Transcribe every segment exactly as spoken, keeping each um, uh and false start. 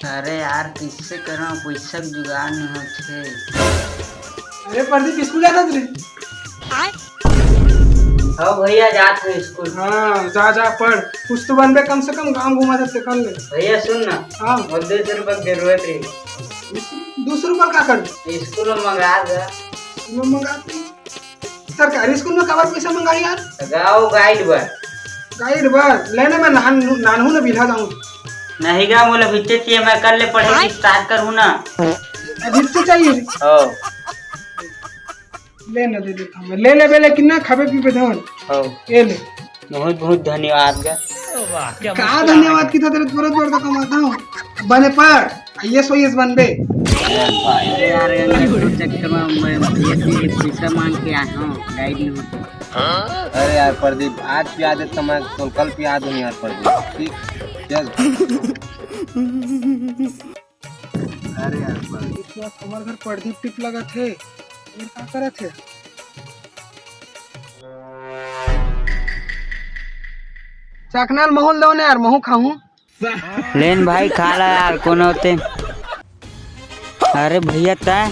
अरे यार, किससे करा, पैसा के जुगाड़ नहीं होथे। अरे प्रदीप, स्कूल जाता रे? हाँ भैया, जात हूँ स्कूल। हाँ, जा जा पढ़, कुछ तो बनबे, कम से कम गाँव घुमा जाते कर ले। भैया सुन ना, हाँ। मोर दो सौ रुपये की जरूरत रही। दो सौ रुपये का कर? स्कूल में मंगा दे। स्कूल में मंगा दे। सरकारी स्कूल में काबर पैसा मंगाही यार? गाँव गाइड बर। गाइड बर? लेने में नान-, नानहू न बिल्हा जाऊँ। नहीं गा, मोला भित्ते चाहिए, मैं कल ले पढ़े की स्टार्ट करूँ ना। अभी तो चाहिए। ओ। ले ना, दे देता हूँ मैं। ले ले बे, लेकिन ना खाबे पीबे धन। ओ। ये ले। बहुत बहुत धन्यवाद गा। का धन्यवाद की था, तेरे तुरंत बोल तो कमाता हूँ। बने पढ़। आईएएस वाईएएस बनबे। अरे यार, एंकर चक्कर में मैं ये चीज पैसा मांग के आया हूँ, गाइड नहीं होता। अरे यार प्रदीप, आज पिया दे तो मैं तो कल पिया दूँ यार प्रदीप, ठीक? चल। अरे यार प्रदीप, हमारे घर प्रदीप टिप लगा थे, ये का करत है? चखना ल महू ल दो ना यार, महू खाहूँ। लेन भाई, खा ला यार, कोनो ते। अरे भैया, तैं?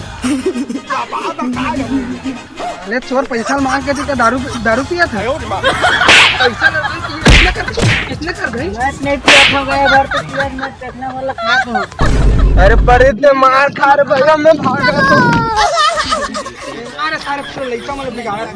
अरे चोर, पैसा मांग के देके दारू, दारू पिया था। पैसा ले मांग के इतना कर, इतना कर भाई। मैं नहीं पिया था, गए बार तो पिया, मैं चखना वाला खा था। अरे बड़े ते मार खा रे भैया, मैं भाग रहा था। अरे सारे पूरे लइका मन बिगाड़ा था।